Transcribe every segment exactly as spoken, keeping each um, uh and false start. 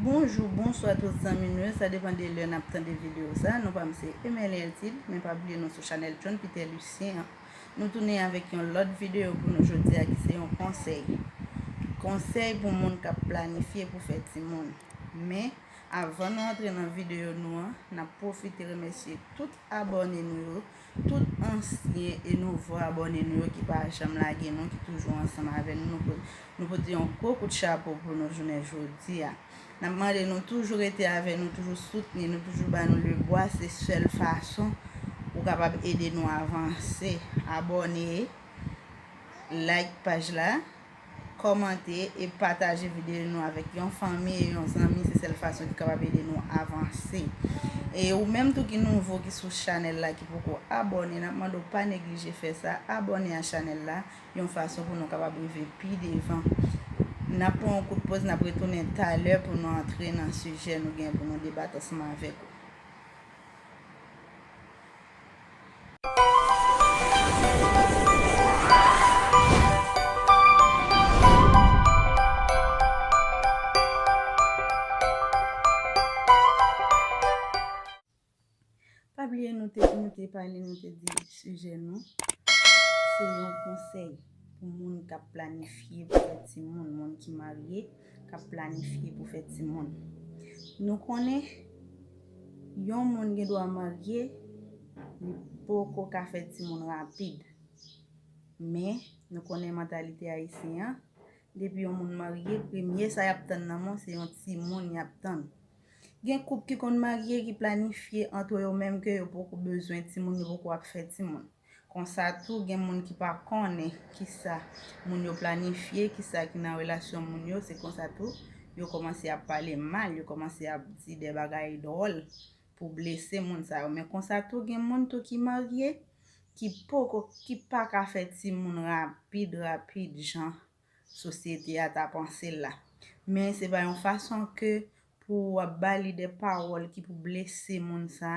Bonjou, bonswa tout zanmi nou yo, sa depann de lè n ap tande videyo sa. Non pa m se Emeline Eltide, men pa bliye nou sou chanèl John Peter Lucien an. Nou tounen avèk yon lòt videyo pou nou jodi a ki se yon konsèy. Konsèy pou moun k ap planifye pou fè timoun. Men, avan nou antre nan videyo nou an, n ap pwofite remèsye tout abòne nou yo, tout ansyen e nouvo abòne nou yo ki pa janm lage nou, ki toujou ansanm avè nou. Nou po-, nou pote yon gwo kout chapo pou nou jounen jodi a. N ap mande nou toujou rete avè nou, toujou soutni nou, toujou ba nou lebwa. Se sèl fason ou kapab ede nou avanse. Abòne, like paj la, kòmante e pataje videyo nou avèk yon fanmi e yon zanmi. Se sèl fason ki kapab ede nou avanse. E ou menm tou ki nouvo ki sou chanèl la, ki poko abòne, n ap mande w pa neglije fè sa, abòne a chanèl la, yon fason pou nou kapab rive pi devan. N ap pran yon kout poz, n ap retounen talè pou nou antre nan sijè nou gen pou nou debat ansanm avèk ou. Pa bliye nou te, nou te pale, nou te di sijè nou se yon konsèy pou moun k ap planifye pou fè timoun, moun ki marye k ap planifye pou fè timoun. Nou konnen yon moun gen dwa marye, li poko ka fè timoun rapid. Men, nou konnen mantalite ayisyen an, depi yon moun marye, premye sa y ap tann nan men w, se yon timoun y ap tann. Gen koup ki konn marye, ki planifye ant yo menm ke yo poko bezwen timoun, yo poko ap fè timoun. Konsa tou, gen moun ki pa konnen kisa moun yo planifye, kisa ki nan relasyon moun yo, se konsa tou, yo kòmanse ap pale mal, yo kòmanse ap di de bagay dwòl pou blese moun sa yo. Men konsa tou, gen moun tou ki marye, ki poko, ki pa ka fè timoun rapid, rapid, jan sosyete a ta panse l la. Men se pa yon fason ke pou w ap ba li de pawòl ki pou blese moun sa,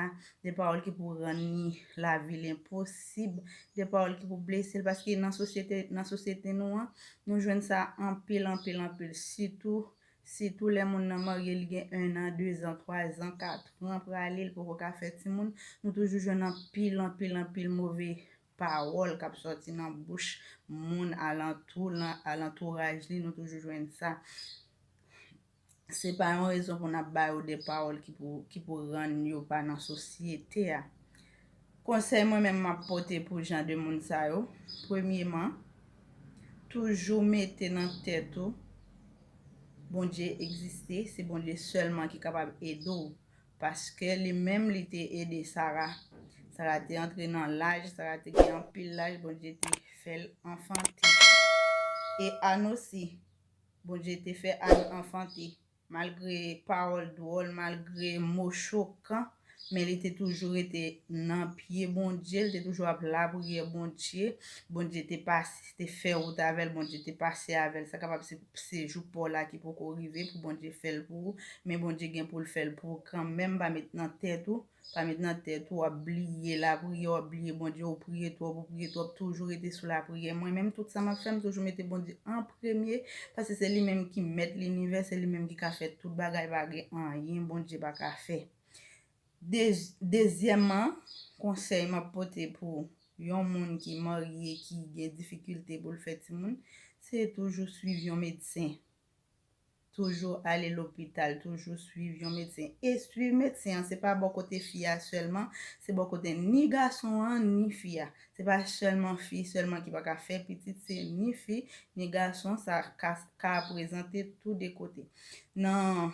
de pawòl ki pou rann li lavi l enposib, de pawòl ki pou blese l, paske nan sosyete, nan sosyete nou an, nou jwenn sa anpil, anpil, anpil, sitou, sitou lè moun nan marye, li gen en an, de zan, twa zan, kat an prale, li poko ka fè timoun, nou toujou jwenn anpil, anpil, anpil move pawòl k ap sòti nan bouch moun alantou, nan, alantouraj li, nou toujou jwenn sa. Se pa yon rezon pou n ap ba yo de pawòl ki pou, ki pou rann yo pa nan sosyete a. Konsèy mwen menm m ap pote pou jan de moun sa yo, premyeman, toujou mete nan tèt ou Bondye egziste, se Bondye sèlman ki kapab ede w. Paske li menm, li te ede Sara. Sara te antre nan laj, Sara te gen anpil laj, Bondye te fè l anfante. E Ann osi, Bondye te fè Ann anfante. Malgre pawòl dwòl, malgre mo chokan, men li te toujou rete nan pye Bondye, li te toujou ap lapriyè Bondye. Bondye te pase, te fè wout avè l, Bondye te pase avè l. Sa kapab se, se jou pa w la ki poko rive pou Bondye fè l pou ou, men Bondye gen pou l fè l pou ou kanmenm. Pa met nan tèt ou, pa met nan tèt ou w ap bliye lapriyè, w ap bliye Bondye, ou priye twòp, ou priye twòp, toujou rete sou lapriyè. Mwen menm, tout sa m ap fè, m toujou mete Bondye an premye, paske se li menm ki mèt linivè, se li menm ki ka fè tout bagay, pa gen anyen Bondye pa ka fè. De-, dezyèmman, konsèy m ap pote pou yon moun ki marye, ki gen difikilte pou l fè timoun, se toujou swiv yon medsen. Toujou ale lopital, toujou swiv yon medsen. E swiv medsen an, se pa bò kote fi a sèlman, se bò kote ni gason an, ni fi a. Se pa sèlman fi sèlman ki pa ka fè pitit, se ni fi, ni gason, sa ka, ka prezante tou de kote. Nan,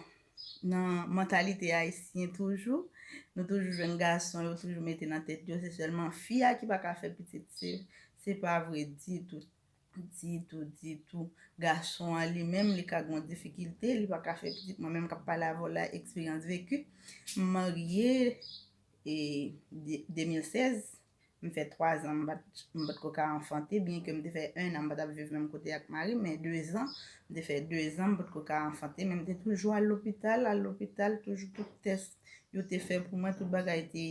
nan mantalite ayisyen toujou, nou toujou jwenn gason yo toujou mete nan tèt yo, se sèlman fi a ki pa ka fè pitit. Se, se pa vre ditou. Ditou, ditou. Gason an li menm, li ka gen yon difikilte, li pa ka fè pitit. Mwen menm k ap pale avè w la, eksperyans veki. M marye, e, de, de mil sèz, m fè twa zan, m pa t, m pa t ko ka anfante, byenke m te fè en an, m pa t ap viv menm kote ak mari m, men de zan, m te fè de zan, m pa t ko ka anfante, men m te toujou al lopital, al lopital, toujou tout tès yo te fè pou mwen, tout bagay te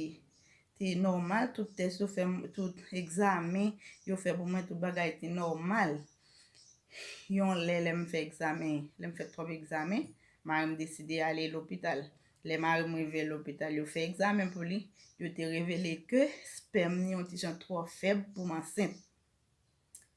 te nòmal, tout tès yo fè m, tout egzamen yo fè pou mwen, tout bagay te nòmal. Yon lè, lè m fè egzamen, lè m fè twòp egzamen, Mari m deside ale lopital. Lè mari m rive lopital, yo fè egzamen pou li. Yo te revele ke spèm li yon ti jan twò fèb pou m ansent.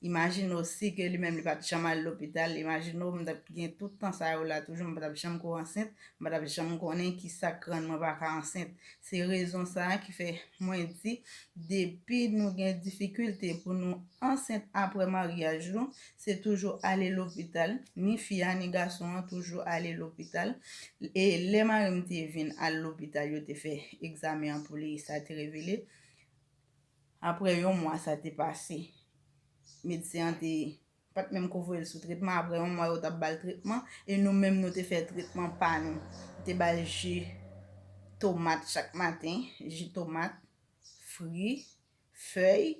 Imajine w si ke li menm li pa t janm al lopital. Imajine w, m t ap gen tout tan sa yo la toujou, m pa t ap janm ko ansent, m pa t ap janm konnen ki sa k rann mwen pa ka ansent. Se rezon sa a ki fè mwen di, depi nou gen difikilte pou nou ansent apre maryaj nou, se toujou ale lopital, ni fi a ni gason an toujou ale lopital. E lè mari m te vin al lopital, yo te fè egzamen an pou li, sa te revele. Apre yon mwa sa te pase. Medsen an te pa t menm ko voye l sou tretman. Apre yon mwa, yo t ap ba l tretman. E nou menm, nou te fè tretman pa nou. Nou te ba l ji tomat chak maten, ji tomat, fri, fèy,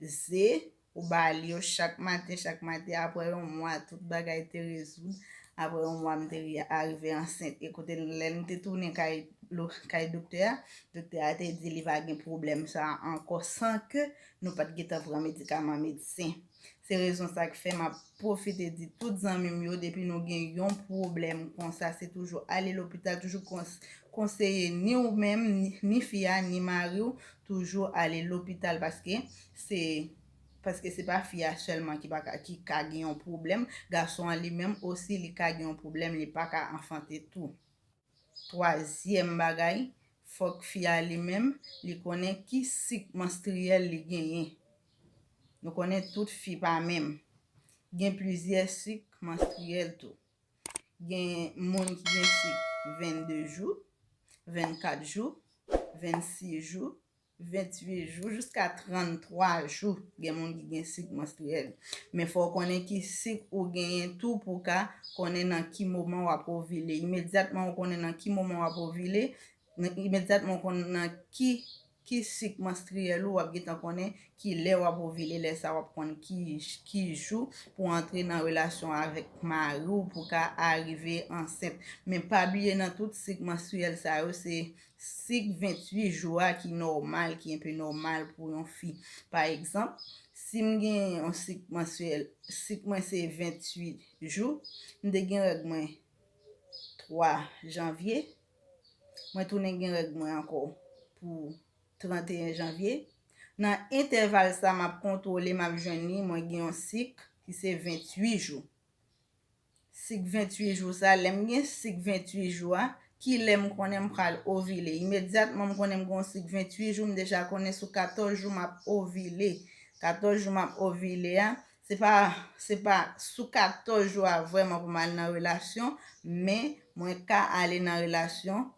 ze, ou ba l yo chak maten, chak maten. Apre yon mwa, tout bagay te rezoud. Apre yon mwa, m te ri- arive ansent. E kote n- lè n te tounen kay, lo- kay doktè a, doktè a te di li pa gen pwoblèm sa a ankò, san ke nou pa t gentan pran medikaman medsen. Se rezon sa k fè m ap pwofite di tout zanmi m yo, depi nou gen yon pwoblèm konsa, se toujou ale lopital, toujou kons- konseye ni ou menm, ni, ni fi a, ni mari w, toujou ale lopital, paske se, paske se pa fi a sèlman ki pa ka, ki ka gen yon pwoblèm, gason an li menm osi, li ka gen yon pwoblèm, li pa ka anfante tou. Twazyèm bagay, fòk fi a li menm, li konnen ki sik manstriyèl li genyen. Nou konnen tout fi pa menm. Gen plizyè sik manstriyèl tou. Gen moun ki gen sik vennde jou, vennkat jou, vennsis jou, venntuit jou, jiska tranntwa jou. Gen moun ki gen sik manstriyèl. Men fò w konnen ki sik ou genyen tou pou w ka konnen nan ki moman w ap ovile. Imedyatman ou konnen nan ki moman w ap ovile, imedyatman ou konnen nan ki, ki sik manstriyèl ou, w ap gentan konnen ki lè w ap ovile, lè sa w ap konn ki, ki jou pou antre nan relasyon avèk mari w pou ka arive ansent. Men pa bliye nan tout sik manstriyèl sa yo, se sik venntuit jou a ki nòmal, ki enpe nòmal pou yon fi. Pa egzanp, si m gen yon sik manstriyèl, sik mwen se venntuit jou, m te gen règ mwen twa janvye, mwen tounen gen règ mwen ankò pou tranteyen janvye. Nan entèval sa m ap kontwole, m ap jwenn li, mwen gen yon sik ki se venntuit jou. Sik venntuit jou sa, lè m gen sik venntuit jou a, ki lè m konnen m pral ovile? Imedyatman m konnen m gen yon sik venntuit jou, m deja konnen sou katòz jou m ap ovile. Katòz jou m ap ovile a, se pa, se pa sou katòz jou a vrèman pou m al nan relasyon, men mwen ka ale nan relasyon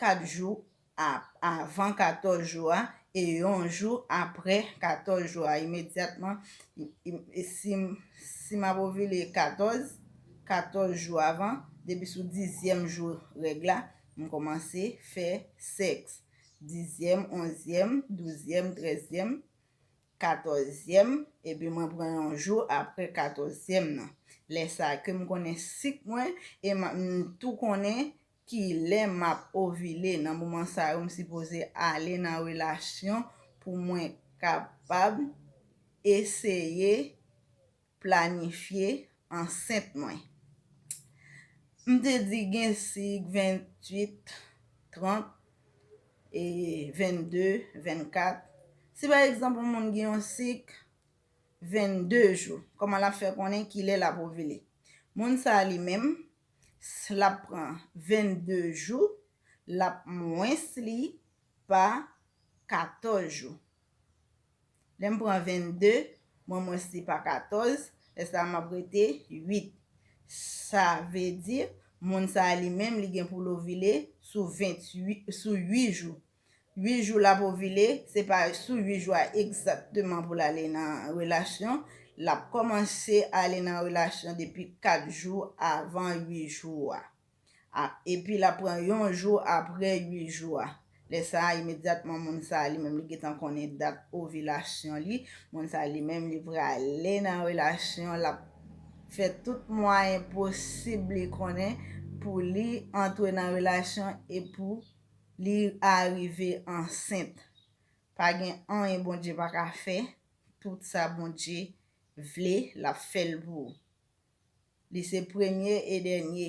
kat jou a- avan katòz jou a e yon jou apre katòz jou a. Imedyatman, i- i- e si m- si m ap ovile katòz, katòz jou avan, depi sou dizyèm jou règ la, m kòmanse fè sèks. Dizyèm, onzyèm, douzyèm, trèzyèm, katòzyèm, epi mwen pran yon jou apre katòzyèm nan. Lè sa a ke m konnen sik mwen, e m- m tou konnen ki lè m ap ovile. Nan moman sa yo, m sipoze ale nan relasyon pou mwen kapab eseye planifye ansent mwen. M te di gen sik venntuit, trant, e vennde, vennkat. Si pa egzanp yon moun gen yon sik vennde jou, kòman l ap fè konnen ki lè l ap ovile? Moun sa a li menm, s- l ap pran vennde jou, l ap mwens li pa katòz jou. Lè m pran vennde, mwen mwens li pa katòz, lè sa a m ap rete uit. Sa vle di, moun sa a li menm, li gen pou l ovile sou venntuit, sou uit jou. Uit jou l ap ovile, se pa sou uit jou a egzakteman pou l ale nan relasyon. L ap kòmanse ale nan relasyon depi kat jou avan uit jou a. A- epi l ap pran yon jou apre uit jou a. Lè sa a, imedyatman, moun sa a li menm, li gentan konnen dat ovilasyon li. Moun sa a li menm, li prale nan relasyon, l ap fè tout mwayen posib li konnen pou li antre nan relasyon e pou li arive ansent. Pa gen anyen Bondye pa ka fè. Tout sa Bondye vle, l ap fè l pou ou. Li se premye e dènye.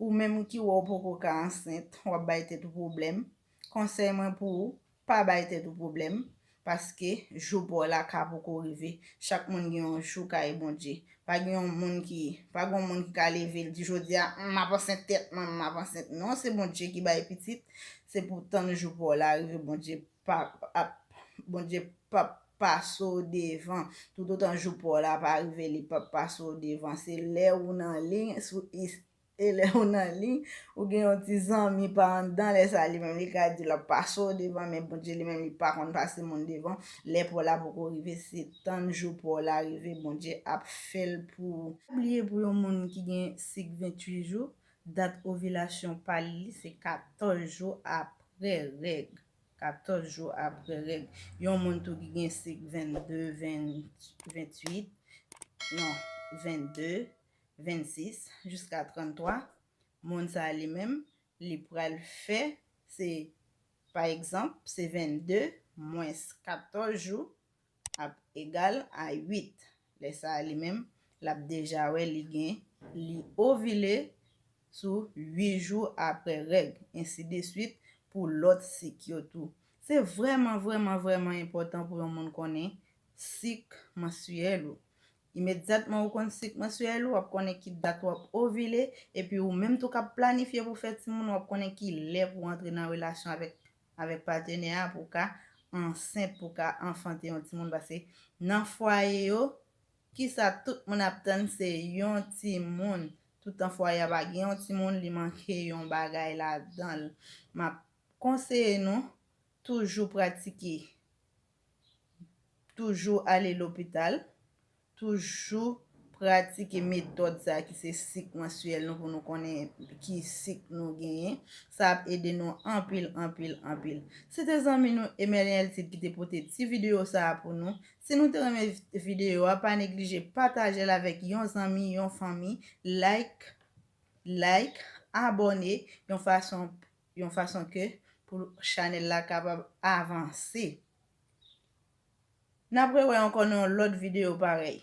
Ou menm ki wè w poko ka ansent, w ap bay tèt ou pwoblèm. Konsèy mwen pou ou, pa bay tèt ou pwoblèm, paske jou pa w la ka poko rive. Chak moun gen yon jou kay Bondye. Pa gen yon moun ki, pa gen yon moun ki ka leve, l di, "Jodi a, m ap ansent tèt mwen, m ap ansent." Non, se Bondye ki bay pitit. Se pou tann jou pa w la rive, Bondye pa ap, Bondye p ap pase w devan. Toutotan jou pa w la pa rive, li p ap pase w devan. Se lè ou nan liy, sou, e lè ou nan liy, ou gen yon ti zanmi pa anndan, lè sa li menm li ka di l ap pase w devan, men Bondye li menm li pa konn pase moun devan. Lè pa w la poko rive, se tann jou pa w la rive, Bondye ap fè l pou ou. Pa bliye pou yon moun ki gen sik venntuit jou, dat ovilasyon pa li se katòz jou apre règ. Katòz jou apre règ. Yon moun tou ki gen sik vennde, ven, venntuit, non, vennde, vennsis, jiska tranntwa, moun sa li menm, li pral fè, se, pa egzanp, se vennde mwens katòz jou ap egal a uit. Lè sa a, li menm, l ap deja wè li gen, li ovile sou uit jou apre règ, ensideswit pou lòt sik yo tou. Se vrèman, vrèman, vrèman enpòtan pou yon moun konnen sik mansyèl ou. Imedyatman ou konn sik mansyèl ou, w ap konnen ki dat w ap ovile, epi ou menm tou k ap planifye pou fè timoun, w ap konnen ki lè pou w antre nan relasyon avèk, avèk patnè a, pou w ka ansent, pou w ka anfante yon timoun, paske nan fwaye yo, kisa tout moun ap tann se yon timoun. Toutan fwaye a pa gen yon timoun, li manke yon bagay ladan l. M ap konseye nou toujou pratike, toujou ale lopital, toujou pratike metòd sa a ki se sik mansyèl nou pou nou konnen ki sik nou genyen. Sa ap ede nou anpil, anpil, anpil. Se te zanmi nou Emeline Eltid ki te pote ti videyo sa a pou nou. Si nou te renmen videyo a, pa neglije pataje l avèk yon zanmi, yon fanmi, like, like, abòne, yon fason, yon fason ke pou chanèl la kapab avanse. N ap rewè ankò nan yon lòt videyo parèy.